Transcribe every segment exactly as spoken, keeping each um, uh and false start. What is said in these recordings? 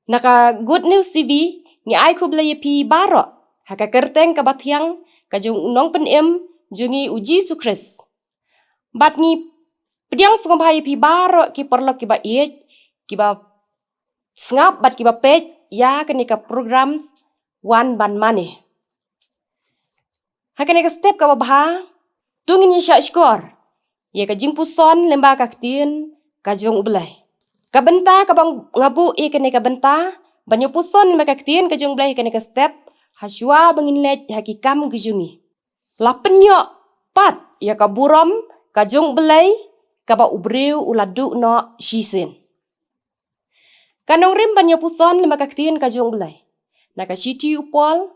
Na ka Good News T V, ngi ai khublei ïa phi baroh ha ka kyrteng kaba thiang ka jong u Nongpynim jong ngi u Jisu Khrist. Bad ngi pdiang sngewbha ïa phi baroh ki paralok kiba ïeit, kiba sngap bad kiba peit ïa kane ka program Wan Ban Mane. Ha kane ka step kaba bha, to ngin ïa shah shkor ïa ka jingpuson lyngba ka ktien ka jong U Blei. Ka bynta kaba nga buh ïa kane ka bynta ban ïa puson lyngba ka ktien ka jong U Blei ha kane ka step, hashwa ba ngin leit ha ki kam ki jong ngi. La pynïoh pat ïa ka burom ka jong U Blei kaba u briew u la duh noh shisien. Ka nongrim ban ïa puson lyngba ka ktien ka jong U Blei na ka shithi u Paul,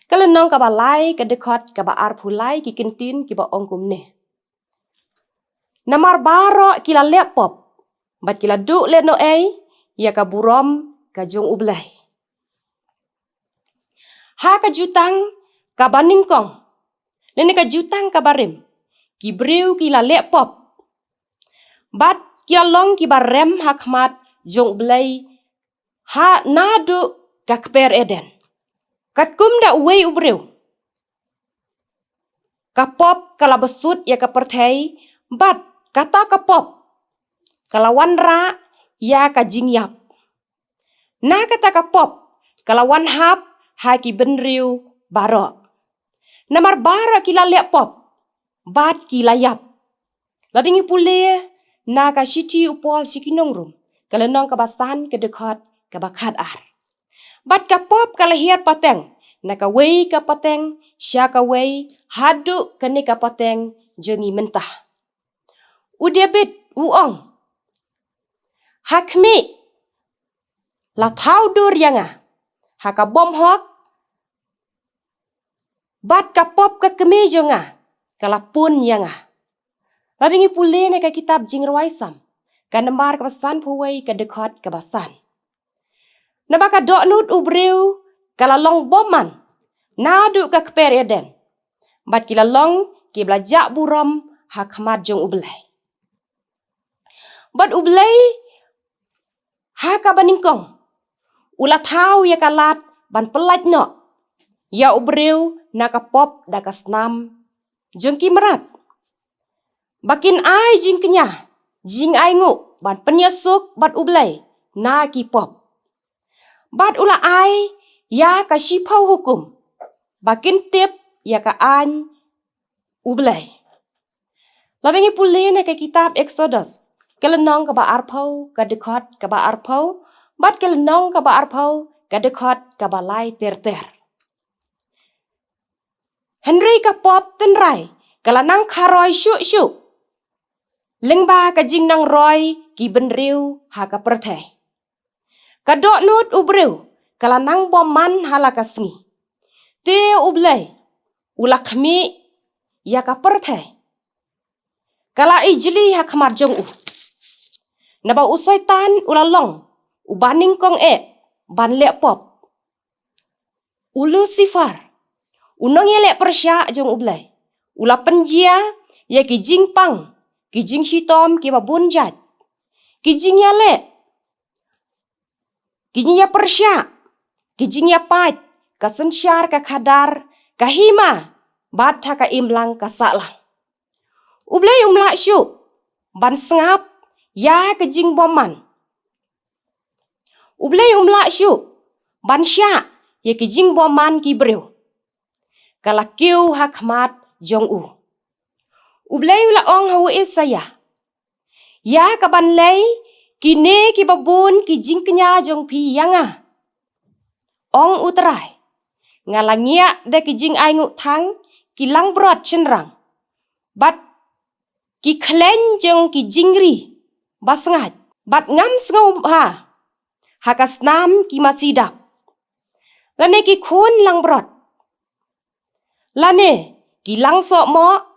ka lynnong kaba lai, ka dkhot kaba arphew lai, ki kyntien kiba ong kumne: Namar baroh ki la leh pop bad ki la duh lehnohei ïa ka burom ka jong U Blei. Ha ka jutang kaba nyngkong, lane ka jutang kaba rim, ki briew ki la leh pop bad ki la long kiba rem ha khmat jong U Blei ha naduh ka kper Eden. Katkum da uwei u briew, ka pop ka la bsut ïa ka pyrthei, bad kata ka pop ka la wanrah ïa ka jingïap. Na kata ka pop ka la wan hap ha ki bynriew baroh. Namar baroh ki la leh pop bad ki la ïap. Lada ngi pule na ka shithi u Paul sha ki nong Rom, ka lynnong kaba san, ka dkhot kaba khat ar. Bad ka pop ka la hiar pateng na kawei ka pateng sha kawei, haduh kane ka pateng jong ngi mynta. U David u ong: Ha khmih, la thaw dur ïa nga ha ka bymhok, bad ka pop ka kmie jong nga ka la pun ïa nga. Lada ngi pule na ka kitab Jingrwai Salm, ka nambar kaba sanphew wei, ka dkhot kaba san. Naba ka dohnud u briew ka la long bymman naduh ka kper Eden, bad ki la long kiba la jah burom ha khmat jong U Blei. Bad U Blei ha kaba nyngkong u la thaw ïa ka lad ban pyllait noh ïa u briew na ka pop da ka snam jong ki mrad, ba kin ai jingkñia, jingainguh ban pynïasuk bad U Blei na ki pop. Bad u la ai ïa ka shiphew hukum ba kin tip ïa ka aiñ U Blei. Lada ngi pule na ka kitab Eksodos, ka lynnong kaba arphew, ka dkhot kaba arphew, bad ka lynnong kaba arphew, ka dkhot kaba lai ter ter. Hynrei ka pop tynrai ka la nang kharoi shuh shuh lyngba ka jingnangroi ki bynriew ha ka pyrthei. Ka dohnud u briew ka la nang bymman ha la ka sngi. Te U Blei u la khmih ïa ka pyrthei, ka la ijli ha khmat jong u. Naba u Soitan u la long uba nyngkong eh ban leh pop. U Lucifer, u nongïaleh pyrshah jong U Blei, u la pynjia ïa ki jingpang, ki jingshitom kiba bun jait, ki jingïaleh, ki jingïapyrshah, ki jingïapait, ka synshar, ka khadar, ka hima, bad ha ka imlang ka sahlang. U Blei um lah shuh ban sngap ïa ka jingbymman. U Blei um lah shuh ban shah ïa ki jingbymman ki briew. Ka la kiew ha khmat jong u. U Blei u la ong ha u Isaïah, ïa kaban lei kine kiba bun ki jingkñia jong phi ïa nga, ong U Trai. Nga la ngiah da ki jingainguh thang, ki langbrot shynrang, bad ki khleiñ jong ki jingri basngait, bad ngam sngewbha ha ka snam ki masi dap, lane ki khun langbrot, lane ki langsohmoh.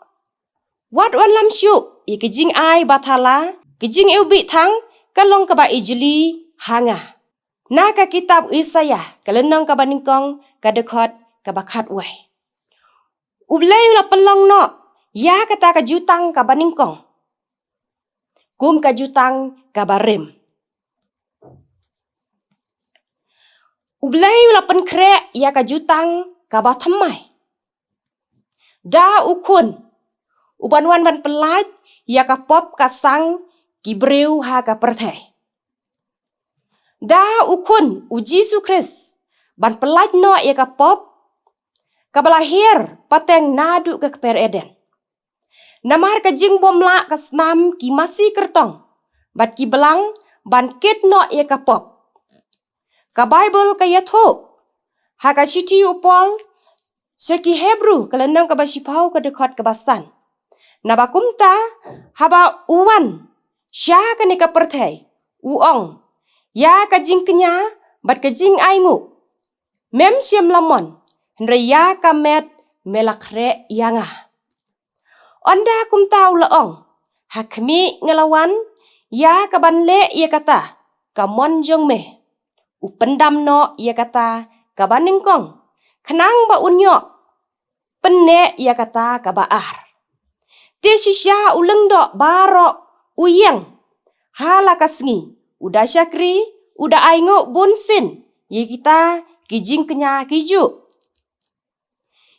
Wat wanlam shuh ïa ki jingai bathala, ki jingiwbih thang ka long kaba ijli ha nga. Na ka kitab Isaïah, ka lynnong kaba nyngkong, ka dkhot kaba khatwei. U Blei u la pynlong noh ïa kata ka jutang kaba nyngkong kum ka jutang kaba rim. U Blei u la pynkhreh ïa ka jutang kaba thymmai da u Khun, u ban wan ban pyllait ïa ka pop ka sang ki briew ha ka pyrthei. Da u Khun u Jisu Khrist ban pyllait noh ïa ka pop kaba la hiar pateng naduh ka kper Eden. Namar ka jingbymlah ka snam ki masi kyrtong bad ki blang ban kit noh ïa ka pop. Ka Baibl ka ïathuh ha ka shithi u Paul sha ki Hebru ka lynnong kaba shiphew ka dkhot kaba san. Naba kumta haba u wan sha kane ka pyrthei u ong, ïa ka jingkñia bad ka jingainguh mem shym la mon, hynrei ïa ka met me la khreh ïa nga. Ynda kumta u la ong, ha khmih nga la wan ïa ka ban leh ïa kata ka mon jong me. U pyndam noh ïa kata kaba nyngkong khnang ba un ïoh pynneh ïa kata kaba ar. Te shisha u lyngdoh baroh u ïeng ha la ka sngi, u da shakri, u da ainguh bunsien ïa kita ki jingkñia ki juh.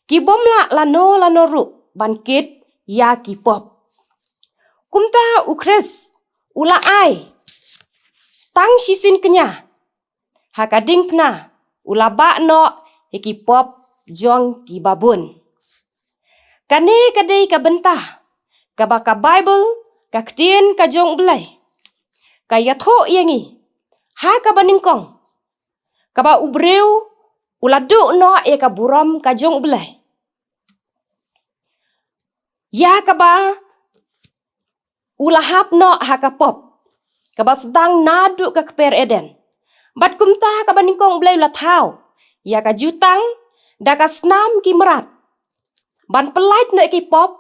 Ki bym lah lano lano ruh ban kit ïa ki pop. Kumta u Khrist u la ai tang shisien kñia, ha ka diengphna u la bah noh ïa ki pop jong ki babun. Kane ka dei ka bynta kaba ka Baibl, ka ktien ka jong U Blei, ka ïathuh ïa ngi ha kaba nyngkong, kaba u briew u la duh noh ïa ka burom ka jong U Blei, ïa kaba u la hap noh ha ka pop kaba sdang naduh ka kper Eden. Bad kumta kaba nyngkong U Blei u la thaw ïa ka jutang da ka snam ki mrad ban pyllait noh ïa ki pop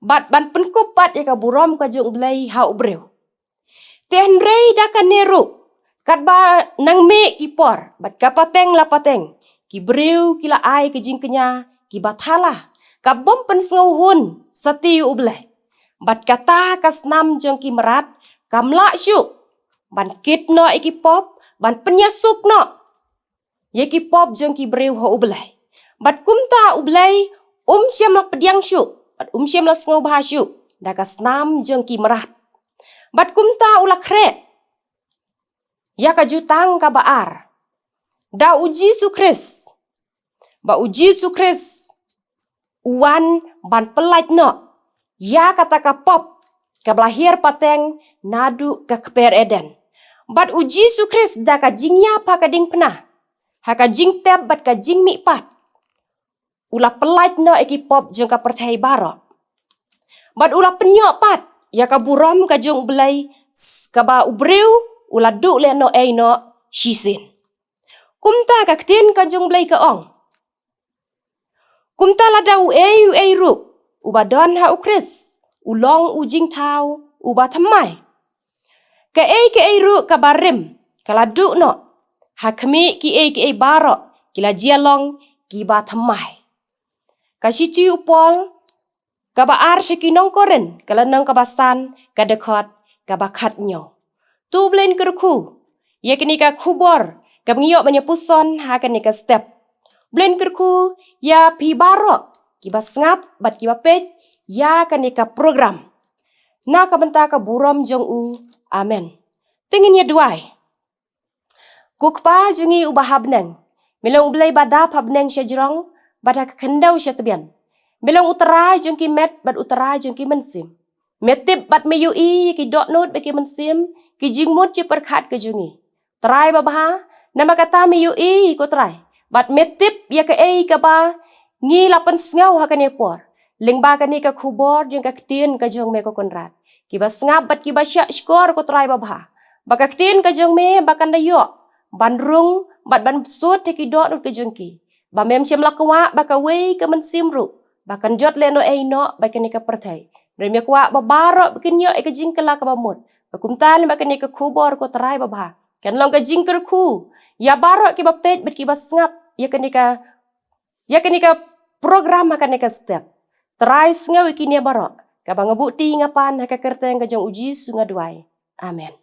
bad ban pynkup pat ïa ka burom ka jong U Blei ha u briew. Te hynrei da kane ruh, katba nang mih ki por bad ka pateng la pateng, ki briew ki la ai ki jingkñia kiba thala, ka bym pynsngewhun sati ïa U Blei. Bad kata ka snam jong ki mrad kam lah shuh ban kit noh ïa ki pop, ban pynïasuk noh ïa ki pop jong ki briew ha U Blei. Bad kumta U Blei um shym la pdiang shuh bad um shym la sngewbha shuh da ka snam jong ki mrad. Bad kumta u la khreh ïa ka jutang kaba ar da u Jisu Khrist, ba u Jisu Khrist u wan ban pyllait noh ïa kata ka pop kaba la hiar pateng naduh ka kper Eden. Bad u Jisu Khrist da ka jingïap ha ka diengphna, ha ka jingtep bad ka jingmihpat, u la pyllait noh ïa ki pop jong ka pyrthei baroh. Bad u la pynïoh pat ïa ka burom ka jong U Blei, kaba u briew u la duh lehnohei noh shisien. Kumta ka ktien ka jong U Blei ka ong, kumta lada uei uei ruh uba don ha u Khrist u long u jingthaw uba thymmai. Kaei kaei ruh kaba rim ka la duh noh, ha khmih kiei kiei baroh ki la jia long kiba thymmai. Ka shithi u Paul kaba ar sha ki nong Korinth ka lynnong kaba san ka dkhot kaba khathynñiew. To U Blei un kyrkhu ïa kane ka khubor kaba ngi ïoh ban ïa puson ha kane ka step. U Blei un kyrkhu ïa phi baroh kiba sngap bad kiba peit ïa kane ka program na ka bynta ka burom jong u. Amen. Te ngin ïa duwai. Ko Kpa jong ngi uba ha bneng, me long U Blei ba dap ha bneng sha jrong bad ha ka khyndew sha tbian. Me long U Trai jong ki met bad U Trai jong ki mynsiem. Me tip bad me ïohi ïa ki dohnud bad ki mynsiem, ki jingmut jingpyrkhat ka jong ngi, Trai babha. Namar kata me ïohi, ko Trai, bad me tip ïa kaei kaba ngi la pynsngew ha kane por lyngba kane ka khubor jong ka ktien ka jong me, ko Kynrad. Kiba sngap bad kiba shah shkor, ko Trai babha, ba ka ktien ka jong me ba kan da ïoh ban rung bad ban sut ha ki dohnud ka jong ki, ba mem shym la kwah ba kawei ka mynsiem ruh ba kan jot lehnohei noh bad kane ka pyrthei. Hynrei me kwah ba baroh ba kin ïoh ïa ka jingkylla kaba mut. Ba kumta lyngba kane ka khubor, ko Trai babha, kan long ka jingkyrkhu ïa baroh kiba peit bad kiba sngap ïa kane ka, ïa kane ka program ha kane ka step. Trai, sngew ïa kine baroh, kaba nga buh ti nga pan ha ka kyrteng ka jong U Jisu nga duwai. Amen.